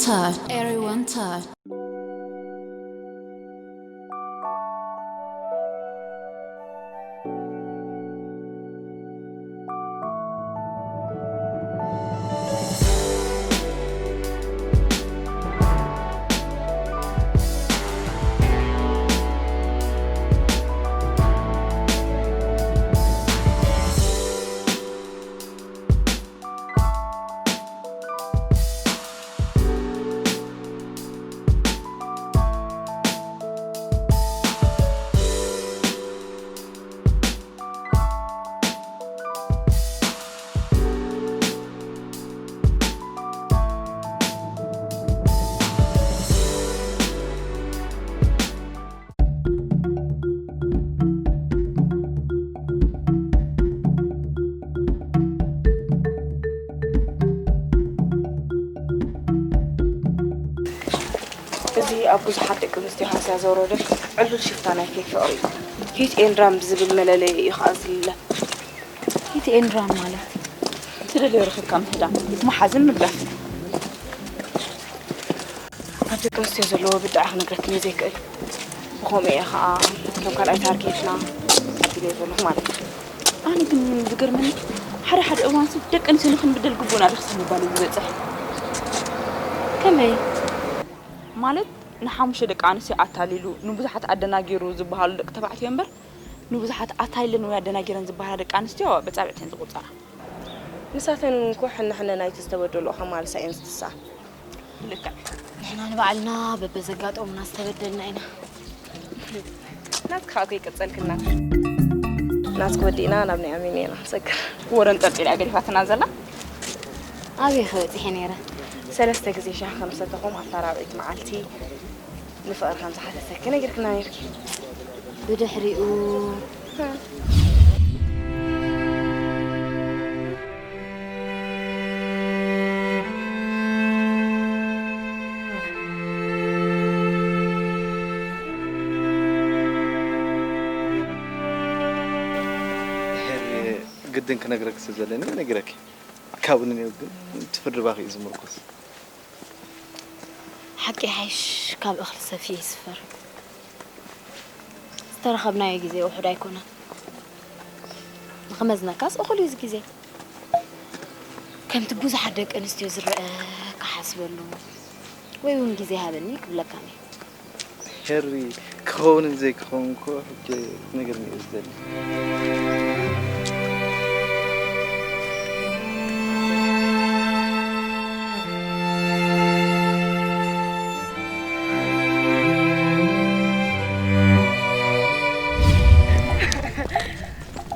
Touch. Everyone touch. እዚ ኣብ ብዙሓት ደቂ ኣንስትዮ ሃስያ ዘውረደ ዕሉል ሽፍታ ናይ ፌክ ፍቕሪ እዩ። ሂት ኤንድ ራን ብዝብል መለለዪ እዩ ከኣ ዝልለ። ሂት ኤንድ ራን ማለት? ትደልዮ ረኺብካ ምህዳም፣ ምሓዝን ምግዳፍን። ኣብ ደቂ ኣንስትዮ ዘለዎ ብድዐ ክነግረክን እየ ዘይክእል። ብኸምኡ እየ ኸዓ ከም ካልኣይ ታርጌትና ኣቢለዮ ዘለኹ ማለት እዩ። ኣነ ግን ዝገርመኒ፣ ሓደ ሓደ እዋንሲ ደቂ ኣንስትዮ ንኽንብደል ግቡእና ዶ ክሳብ ምባል እዩ ዝበጽሕ። ከመይ? ማለት ንሓሙሽተ ደቂ ኣንስትዮ ኣታሊሉ ንብዙሓት ኣደናጊሩ ዝበሃሉ ደቂ ተባዕትዮ እምበር ንብዙሓት ኣታሊለን ወይ ኣደናጊረን ዝበሃላ ደቂ ኣንስትዮ በጻብዕተን ዝቑጸራ። ንሳተን እውን እኮ ሕነ ሕነ ናይቲ ዝተበደልኦ ከማልሳ እየን ዝትስኣ። ልክዕ። ንሕና ንባዕልና በበዘጋጠሙና ዝተበደልና ኢና። ናትካ እኮ ይቀጸልክና። ናትክ ወዲእና ናብ ናይ ኣሜን ኢና ንሰግር። ወረ እንጠልጢላ ገዲፋትና ዘላ። ኣበይ ክበጽሕ እየ ነይረ? ሰለስተ ግዜ ሻሂ ከም ዝሰተኹም ኣብታ ራብዐይቲ መዓልቲ ንፍቕሪ ከም ዝሓሰሰኪ ነጊርክና ነይርኪ። ብድሕሪኡ ድሕሪ ግድን ክነግረኪ ስለ ዘለኒ ነጊረኪ። ካብኡ ንኔው ግን እቲ ፍርዲ ባኺ እዩ ዝምርኮስ። ሓቂ ይሓይሽ ካብ እኽሊ ሰፍዩ ይስፈር። ዝተረኸብናዮ ግዜ ውሑድ ኣይኮነን። ንኽመዝነካስ እኹል እዩ እዚ ግዜ። ከምቲ ብዙሓት ደቂ ኣንስትዮ ዝረአ ክሓስበሉ ወይ እውን ግዜ ሃበኒ ክብለካን እየ። ሄሪ፣ ክኸውንን ዘይክኸውን እኮ ሕጂ ክትነግርኒ እየ ዝደሊ።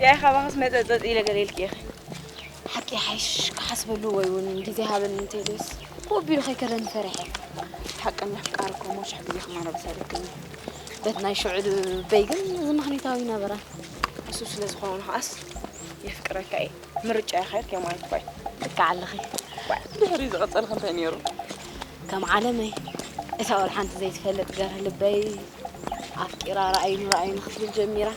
ያይ ካባኽስ መጸጸጽ ኢለ ገለ ኢልኪ ኢኺ። ሓቂ ይሓይሽ ክሓስበሉ ወይ እውን ግዜ ሃበኒ እንተኢሉስ፣ ክወቢሉ ከይከደኒ ፈሪሐ። ሓቀኛ ኣፍቃሪ እኮ እሞ ሽሕ ግዜ ክመላለስ ኣይደክምን እዩ። በቲ ናይ ሽዑ ልበይ ግን እዚ ምኽንያታዊ ነበረ። እሱ ስለ ዝኾነ ከኣስ የፍቅረካ እየ። ምርጫ ኢኻ ኢልኪ ማለት እኮ እዩ። ልክዕ ኣለኺ። ድሕሪ ዝቐጸልኺ እንታይ ነይሩ? ከም ዓለመይ እታ ወላ ሓንቲ ዘይትፈልጥ ገርህ ልበይ ኣፍቂራ ረኣዩኒ ረኣዩኒ ክትብል ጀሚራ።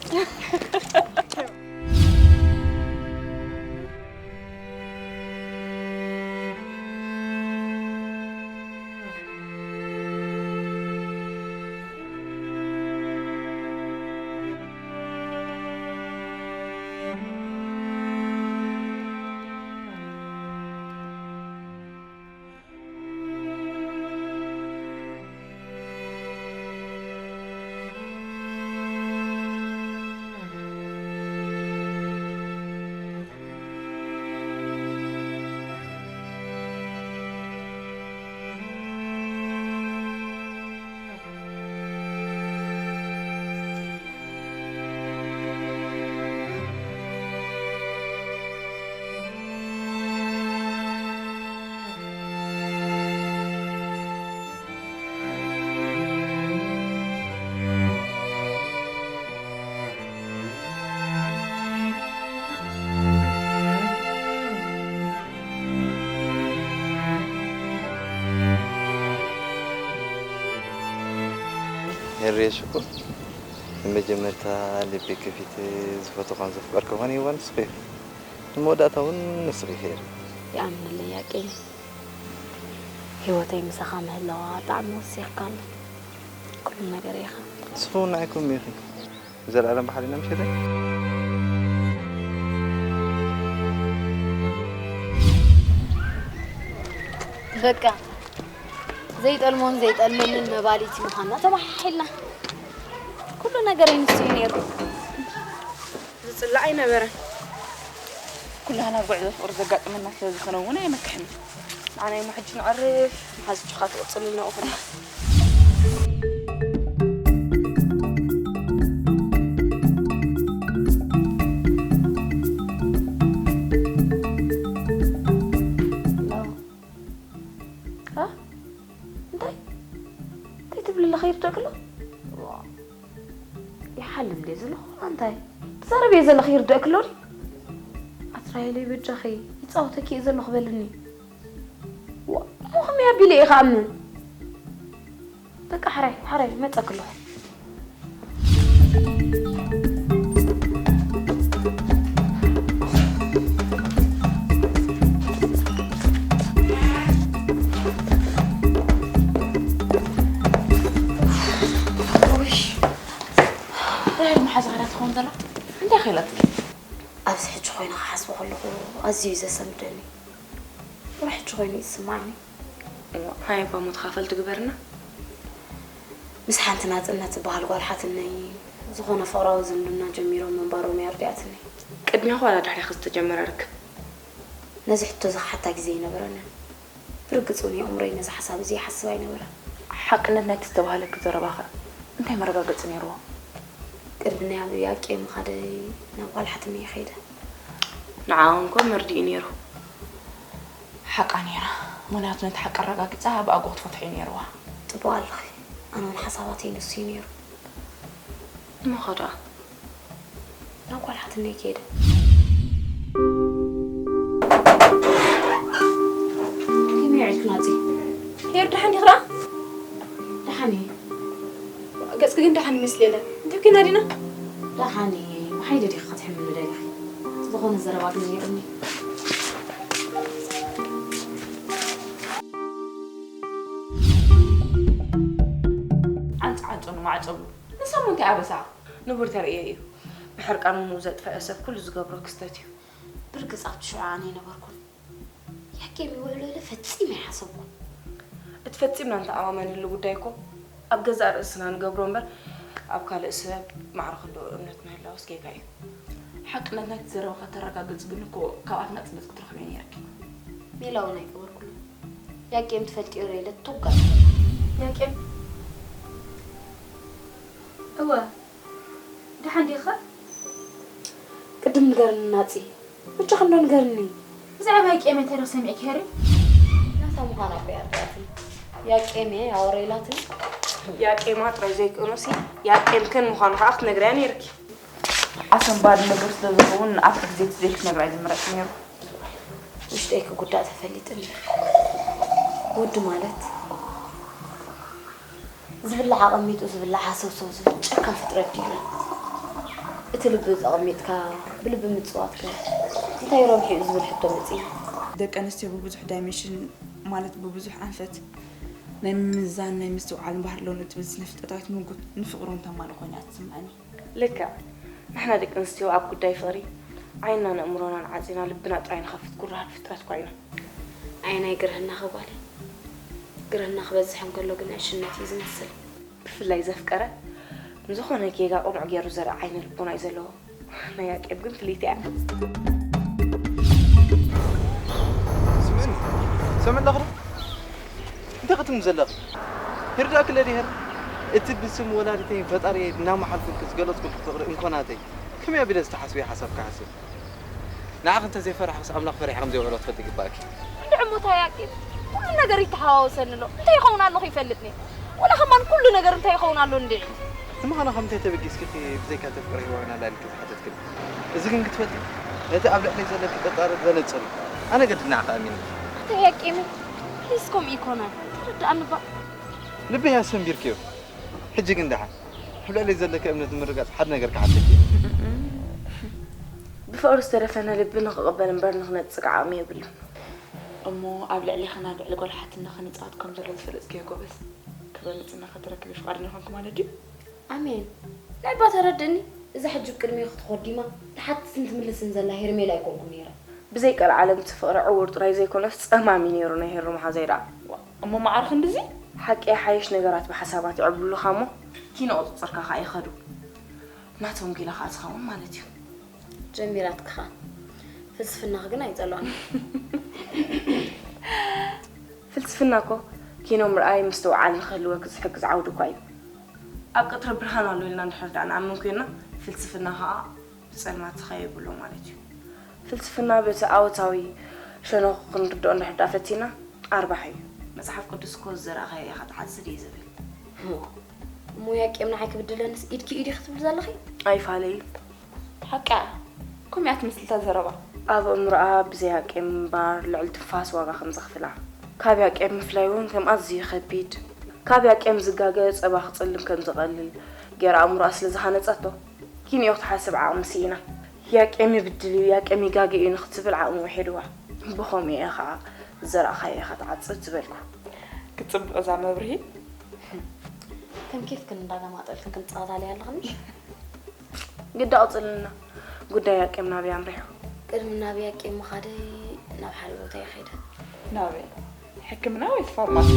ሄርየ ሽኮር፣ ንመጀመርታ ልበይ ከፊተ ዝፈተኹን ዘፍቀርኩኽን ሄዋን ንስኺ ኢኺ። ንመወዳእታ እውን ንስኺ ኢኺ ሄሪ። ይኣምነለይ ያቄ። ህይወተይ ምሳኻ ምህላዋ ብጣዕሚ ወሲኽካሉ። ኩሉ ነገር ኢኻ። ንስኺ እውን ንዓይ ከምኡ ኢኺ። ንዘለኣለም ብሓደ ኢና ምሸተይ። በቃ ዘይጠልሞን ዘይጠልመንን መባልቲ ምዃንና ተባሓሒልና። ኩሉ ነገር ንሱ እዩ ነይሩ። ዝጽላእ ኣይነበረን። ኩላህና ኣብ ጉዕዞ ፍቕሪ ዘጋጥመና ስለ ዝኾነ እውን ኣየመክሕን። ንዓና እሞ ሕጂ ንቐርብ፣ መሓዝችኻ ትቕጽልልና እኹል። ኣ? እንታይ? እንታይ ትብል ኣለኻ? ይርድኣክ ኣሎ? ዋ፣ ይሓልም ድየ ዘለኹ? እንታይ? ትዛረብ እየ ዘለኺ፣ ይርድኣክ ኣሎ ድዩ? ኣትራየለይ በጃኺ፣ ይጻወተኪ እየ ዘለኹ በልኒ። ዋ፣ እሞ ከመይ ኣቢለ እየ ክኣምን? በቃ፣ ሕራይ፣ ሕራይ፣ መጸክ ኣለኹ። ውይ፣ ራሄል መሓዛ ከዳ ትኸውን ዘላ? እንታይ ኸይላትኪ? ኣብዚ ሕጂ ኮይነ ክሓስቦ ከለኹ ኣዝዩ እዩ ዘሰንብደኒ። ቁሩብ ሕጂ ኮይኑ እዩ ዝስማዓኒ። እሞ፣ ናይ ኣባ ሞት ኻፈል ትግበርና። ምስ ሓንቲ ናጽነት ትበሃል ጓል ሓትነይ ዝኾነ ፍቕራዊ ዝምድና ጀሚሮም ምንባሮም እያ ኣርዲኣትኒ። ቅድሚያ ዋላ ድሕሪኺ ዝተጀመረ ርክብ? ነዚ ሕቶ ዝኸሓታ ግዜ ኣይነበረንን። ብርግጽ እውን የእምሮይ ነዚ ሓሳብ እዚ ይሓስብ ኣይነበረን። ሓቅነት ናይቲ ዝተባህለኪ ዘረባኸ እንታይ መረጋገጺ ነይርዎ? ቅድሚ ናይ ኣብ ያቄ ምኻደይ ናብ ጓል ሓትነይ ከይደ። ንዓኣ እውን እኮ መርዲኡ ነይሩ። ሓቃ ነይራ። ምኽንያቱ ነቲ ሓቂ ኣረጋጊጻ ብኣግኡ ክትፈትሖ እዩ ነይርዋ። ጽቡቕ ኣለኺ። ኣነ እውን ሓሳባተይ ንሱ እዩ ነይሩ። እሞ ኸ ደኣ? ናብ ጓል ሓትነይ ከይደ። ከመይ ውዒልኪ ናጺ? ሄር፣ ደሓን ዲኺ ደኣ? ደሓን እየ። ገጽኪ ግን ደሓን ይመስል የለን። እንታይ ኮይና ዲና? ደሓን እየ። ብሓይሊ ዲኺ ክትሕምኒ ደሊኺ? ዝኾነ ዘረባ ግን ነይሩኒ። ዓንጽ ዓንጹ ንማዕጾ ብሉ። ንሶም እንታይ ኣበሳ? ንቡር ተርእዮ እዩ። ብሕርቃኑ ዘጥፈአ ሰብ ኩሉ ዝገብሮ ክስተት እዩ። ብርግጽ ኣብቲ ሽዑ ኣነ ኣይነበርኩን። ያቄም ይውዕሎ ኢለ ፈጺመ ኣይሓሰብኩን። እቲ ፈጺምና እንተኣማመንሉ ጉዳይ እኮ ኣብ ገዛእ ርእስና ንገብሮ እምበር ኣብ ካልእ ሰብ ማዕረ ክንድኡ እምነት ምህላውስ ጌጋ እዩ። ሓቅነት ናይቲ ዘረባኻ ተረጋግጽ ግን እኮ ካብ ኣፍ ናጽነት ክትረኽብዮ ነይርኪ። ሜላ እውን ኣይገበርኩሉን። ያቄም ትፈልጥዮ ዶ ኢለ ቶግ ኣልኩ። ያቄም? እወ። ደሓን ዲኻ? ቅድም ንገርኒ ናጺ። ብቻ ክንዶ ንገርኒ። ብዛዕባ ያቄም እንታይ ዶ ሰሚዕኪ ሄሪ? ናታ ምዃና እኮ እያ ኣርዲኣትኒ። ያቄም እየ ኣወረ ኢላትኒ። ያቄማ ጥራይ ዘይኮነሲ፣ ያቄምክን ምዃኑ ከኣ ክትነግርያ ነይርኪ። ኣሰንባዲ ነገር ስለ ዝኸውን ንኣፍቲ ግዜ እቲ ዘይክትነግራ እዩ ዝምረጽ ነይሩ። ውሽጠይ ክጉዳእ ተፈሊጥኒ። ወዲ ማለት ዝብላዕ ኣቐሚጡ ዝብላዕ ሃሰውሰው ዝብል ጨካን ፍጥረት ድዩ? እቲ ልቢ ኣቐሚጥካ ብልቢ ምጽዋትከ እንታይ ረብሑ እዩ ዝብል ሕቶ መጺኡ። ደቂ ኣንስትዮ ብብዙሕ ዳይሜንሽን ማለት ብብዙሕ ኣንፈት ናይ ምምዛን ናይ ምስትውዓልን ባህሪ ኣለወን እትብል ስነ ፍልጠታዊት ምጉት ንፍቕሪ እውን ተማልእ ኮይና እያ ትስምዓኒ። ልክዕ። ንሕና ደቂ ኣንስትዮ ኣብ ጉዳይ ፍቕሪ ዓይንናን ኣእምሮናን ዓጺና ልብና ጥራይ ንኸፍት ኩራሃት ፍጥረት እኳ ኢና። ኣየናይ ግርህናኸ ጓለይ? ግርህና ክበዝሕ እንከሎ ግን ዕሽነት እዩ ዝመስል። ብፍላይ ዘፍቀረ ንዝኾነ ጌጋ ቅኑዕ ገይሩ ዘርኢ ዓይነ ልቦና እዩ ዘለዎ። ናይ ያቄብ ግን ፍልይቲ እያ። ስምዕኒ፣ ሰምዕ ኣለኹ ዶ? እንታይ ክትም ዘለኽ? ይርዳእክ ለዲሄር? እቲ ብስም ወላዲተይን ፈጣሪየይ እናመሓልኩልኪ ዝገለጽኩልኪ ፍቕሪ እንኮ ናተይ፣ ከመይ ኣቢለ ዝተሓስበዮ ሓሳብ ክሓስብ? ንዓኺ እንተ ዘይፈራሕክስ ኣምላኽ ፈሪሕኪ ከም ዘይውዕሎ ክትፈልጢ ይግባእኪ። እንድዒ እሞ ታይ ያቄብ፣ ኩሉ ነገር ይተሓዋወሰኒ ኣሎ። እንታይ ይኸውን ኣሎ ከይፈልጥኒ? ወላ ከማን ኩሉ ነገር እንታይ ይኸውን ኣሎ እንድዒ? ንምዃኑ ካብ ምንታይ ተበጊስኪ ኢኺ ብዘይካ እቲ ፍቕሪ ህይወትና ኣላሊልኪ ዝሓተትክኒ? እዚ ግን ክትፈልጢ፣ ነቲ ኣብ ልዕለይ ዘለኪ ጥርጣረ ዘነጽር እዩ። ኣነ ገድል ንዓኺ ኣሚነ። ኣታ ያቄመይ፣ ፕሊስ ከምኡ ኣይኮነን። ተረድኣኒ እባ። ልበይ ኣሰንቢርክዮ። ሕጂ ግን ደሓን፣ ኣብ ልዕለይ ዘለኪ እምነት ንምርጋጽ ሓደ ነገር ክሓተኪ እየ። ብፍቕሪ ዝተደፈነ ልቢ ንኽቕበል እምበር ንኽነጽግ ዓቕሚ የብሉን። እሞ ኣብ ልዕሊ ኸና ልዕሊ ጓል ሓትነኽን ይጻወት ከም ዘሎ ዝፈለጥክዮ ጎበዝ፣ ክበልጽና ክትረክቢ ፍቓደኛ ኮንኩ ማለት ድዩ? ኣሜን። ንዕባ ተረድእኒ። እዛ ሕጂ ብቅድሚ ክትኾዲማ ትሓትትን ትምልስን ዘላ ሄርሜላ ኣይኮንኩ ነይረ። ብዘይ ቀልዓለም እቲ ፍቕሪ ዕውር ጥራይ ዘይኮነስ ጸማም እዩ ነይሩ ናይ ሄሩ መሓዘይ ደኣ። እሞ መዓር ክንድዚ? ሓቂ ይሓይሽ ነገራት ብሓሳባት ይዕብሉኻ እሞ ኪኖ ቁጽጽርካ ከኣ ይኸዱ። ናቶም ጊላ ከኣ ትኸውን ማለት እዩ። ጀሚራትክኻ። ፍልስፍናኺ ግን ኣይጸልኦን። ፍልስፍና እኮ ኪኖ ምርኣይ ምስትውዓል ንኽህልወኪ ዝሕግዝ ዓውዲ እኳ እዩ። ኣብ ቀትሪ ብርሃን ኣሎ ኢልና እንድሕር ደኣ ንኣምን ኮይንና ፍልስፍና ኸኣ ብጸልማት ዝኸይብ ኣሎ ማለት እዩ። ፍልስፍና በቲ ኣወታዊ ሸነኹ ክንርድኦ እንድሕር ደኣ ፈቲና ኣርባሕ እዩ። መጽሓፍ ቅዱስ እኮ ዝዘራእኻዮ ኢኻ ትዓጽድ እዩ ዝብል። እሞ ያቄም ንዓይ ክብድለንስ ኢድኪ ኢዲ ክትብል ዘለኺ? ኣይፋለይ። ሓቃ ከምኡ እያ ትመስል እታ ዘረባ። ኣብ ኣእምሮኣ ብዘይ ያቄም ምንባር ልዕሊ ትንፋስ ዋጋ ከም ዘኽፍላ፣ ካብ ያቄም ምፍላይ እውን ከም ኣዝዩ ከቢድ፣ ካብ ያቄም ዝጋገ ጸባ ክጸልም ከም ዝቐልል ገይራ ኣእምሮኣ ስለ ዝሃነጸቶ፣ ኪንዮ ክትሓስብ ዓቕሚ ስኢና። ያቄም ይብድል እዩ፣ ያቄም ይጋገ እዩ ንክትብል ዓቕሚ ውሒድዋ። ብኸምኡ እየ ኸዓ ዝዘራእኻዮ ኢኻ ትዓጽድ ዝበልኩ። ክትጽብቕ እዛ መብርሂ። ከም ኬፍክን እንዳገማጠልክን ክንጻወት ኣለያ ኣለኽንሽ? ግዳ ኣቕጽልልና። ጉዳይ ያቄም ናበይ ኣምሪሑ? ቅድሚ ናብ ያቄም ምኻደይ ናብ ሓደ ቦታ እየ ከይደ። ናበይ? ሕክምና ወይስ ፋርማሲ?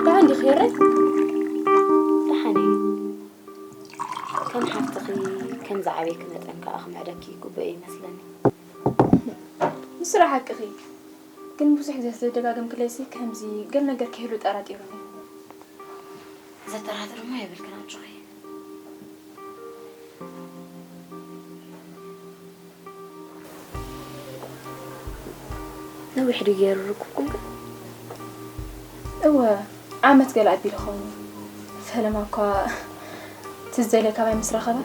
ደሓን ዲኺ ሄረይ? ደሓን እየ። ከም ሓፍትኺ ከም ዝዓበይኪ መጠን ከኣ ክምዕደኪ ይግብኦ ይመስለኒ። ንሱ ደኣ ሓቅኺ። ግን ብዙሕ ግዜ ስለ ዝደጋገምክለይሲ ከምዚ ገለ ነገር ከይህሉ ጠራጢሩኒ። ዘጠራጥር እሞ የብልክን ኣጆኺ። ነዊሕ ድዩ ገይሩ ርክብኩም ግን? እወ ዓመት ገለ ኣቢሉ ኸውን። ፈለማ እኳ ትዝ ዘይለ ካባይ ምስ ረኸበ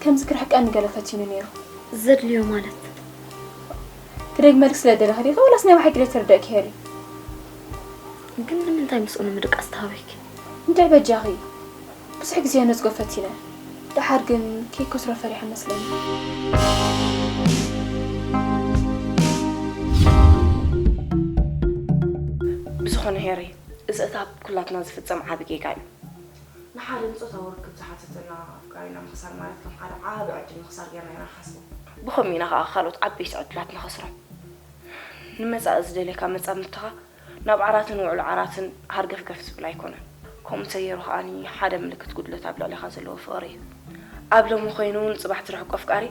ከምዚ ክርሕቀኒ ገለ ፈቲኑ ነይሩ። ዘድልዮ ማለት? ክደግመልኪ ስለ ደለኺ ዲኺ ወላስ ናይ ብሓቂ ዘይትርደእኪ ሄሪ? ግን ንምንታይ ምስኡ ንምድቃስ ተሃዊኪ? እንድዒ በጃኺ። ብዙሕ ግዜ ነጽጎ ፈቲነ። ደሓር ግን ከይከስሮ ፈሪሐ መስለኒ። ብዝኾነ ሄሪ፣ እዚ እታ ኣብ ኩላትና ዝፍጸም ዓቢ ጌጋ እዩ። ንሓደ ንጾታዊ ርክብ ዝሓተተና ኣፍቃሪና ምኽሳር ማለት ከም ሓደ ዓቢ ዕድል ምኽሳር ጌርና ኢና ንሓስቦ። ብኸምኡ ኢና ኸኣ ካልኦት ዓበይቲ ዕድላት ንኸስሮም። ንመጻኢ ዝደልየካ መጻምድትኻ ናብ ዓራትን ውዕሎ ዓራትን ሃርገፍገፍ ዝብል ኣይኮነን። ከምኡ እንተገይሩ ከኣ ሓደ ምልክት ጉድለት ኣብ ልዕሌኻ ዘለዎ ፍቕሪ እዩ። ኣብ ሎሚ ኮይኑ ንጽባሕ ትርሕቆ ኣፍቃሪ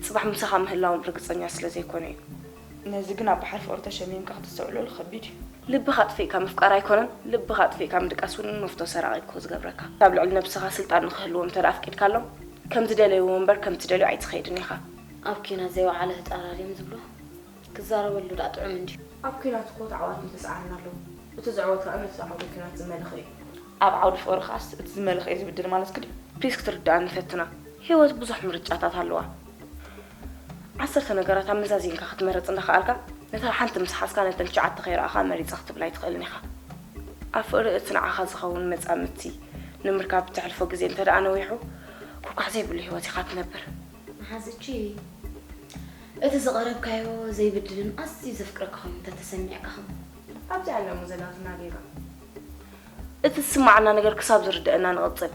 ጽባሕ ምሳኻ ምህላዎም ርግጸኛ ስለ ዘይኮነ እዩ። ነዚ ግን ኣብ ባሕሪ ፍቕሪ ተሸሚምካ ክተስተውዕለሉ ከቢድ እዩ። ልብኻ ኣጥፊእካ ምፍቃር ኣይኮነን፣ ልብኻ ኣጥፊእካ ምድቃስ እውን መፍቶ ሰራቒ እኮ ዝገብረካ። ኣብ ልዕሊ ነብስኻ ስልጣን ንኽህልዎም እንተ ኣፍቂድካሎም ከም ዝደለይዎ እምበር ከም ትደልዮ ኣይትኸይድን ኢኻ። ኣብ ኲናት ዘይወዓለ ህጣር ኣርዮም ዝብሎ። ክዛረበሉ ደኣ ጥዑም እንድዩ። ኣብ ኲናት እኮ ተዓዋቲ ተሰዓርና ኣለዉ። እቲ ዝዕወት ከኣ ነቲ ዓውዲ ኲናት ዝመለኸ እዩ። ኣብ ዓውዲ ፍቕሪ ከኣስ እቲ ዝመለኸ እዩ ዝብድል ማለትኪ ድዩ? ፕሊስ ክትርድኣኒ ፈትና። ህይወት ብዙሕ ምርጫታት ኣለዋ። ዓሰርተ ነገራት ኣመዛዚንካ ክትመርጽ እንዳኸኣልካ ነታ ሓንቲ ምስ ሓዝካ ነተን ትሽዓተ ከይረኣኻ መሪጸ ክትብል ኣይትኽእልን ኢኻ። ኣብ ፍቕሪ እቲ ንዓኻ ዝኸውን መጻምድቲ ንምርካብ እተሕልፎ ግዜ እንተ ደኣ ነዊሑ ኩርኳሕ ዘይብሉ ህይወት ኢኻ ትነብር። መሓዘቺ እቲ ዝቐረብካዮ ዘይብድልን ኣዝዩ ዘፍቅረካ ኮይኑ እንተተሰሚዕካ ኸም ኣብዚ ዓለም ዘላትና ጌጋ እቲ ዝስምዓና ነገር ክሳብ ዝርድአና ንቕጽል።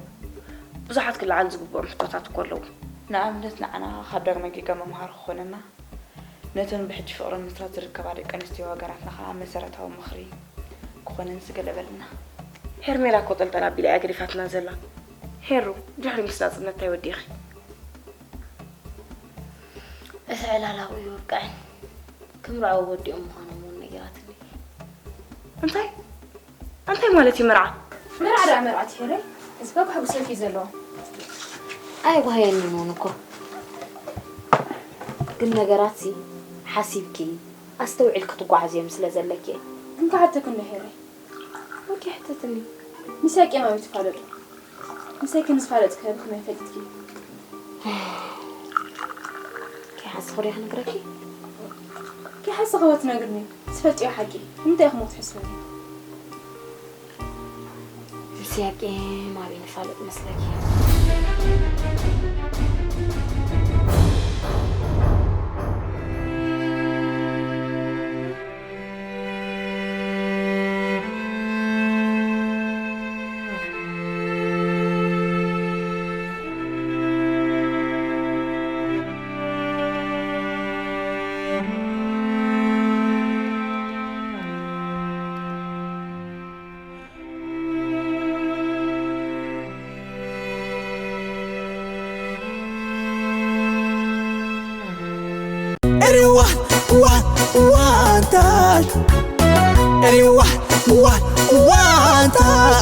ብዙሓት ክለዓል ዝግብኦም ሕቶታት እኮ ኣለዉ። ንኣብነት ንዓና ካብ ዳግመ ጌጋ መምሃሪ ክኾነና ነተን ብሕጂ ፍቕሪ ምስራት ዝርከባ ደቂ ኣንስትዮ ሃገራትና ኸኣ መሰረታዊ ምኽሪ ክኾነንስ ገለ በልና። ሄርሜላ እኮ ጠልጠል ኣቢላ እያ ገዲፋትና ዘላ። ሄሩ ድሕሪ ምስ ናጽነት እንታይ ወዲእኺ? እቲ ዕላላኡ ይወቅዕን ክምርዐው ወዲኦም ምዃኖም እውን ነጊራትኒ። እንታይ እንታይ ማለት እዩ መርዓ? መርዓ ደኣ መርዓ ትሄረይ እዚ ባ ክሕጉሰኪ እዩ ዘለዎ። ኣይጓሃየኒ ምውን እኮ ግን ነገራት ሲ ሓሲብኪ ኣስተውዒልኪ ትጓዓዝዮም ስለ ዘለኪ እየ። ግን ክሓተኪ እንዶ ሄረይ ወኪ ሕተትኒ ምስ ያቄም ኣበይ ትፋለጡ? ምሳይ ከም ዝፋለጥክዮ ብኸመይ ፈሊጥኪ? ከይሓሰኹ ዶ ክነግረኪ? ከይሓሰኺ ወትነግርኒ ትፈልጥዮ ሓቂ ንምንታይ ኢኹም ክትሕስብኒ? ምስ ያቄም ኣበይ ንፋለጥ መስለኪ? Everyone, one, one time. Everyone, one, one time.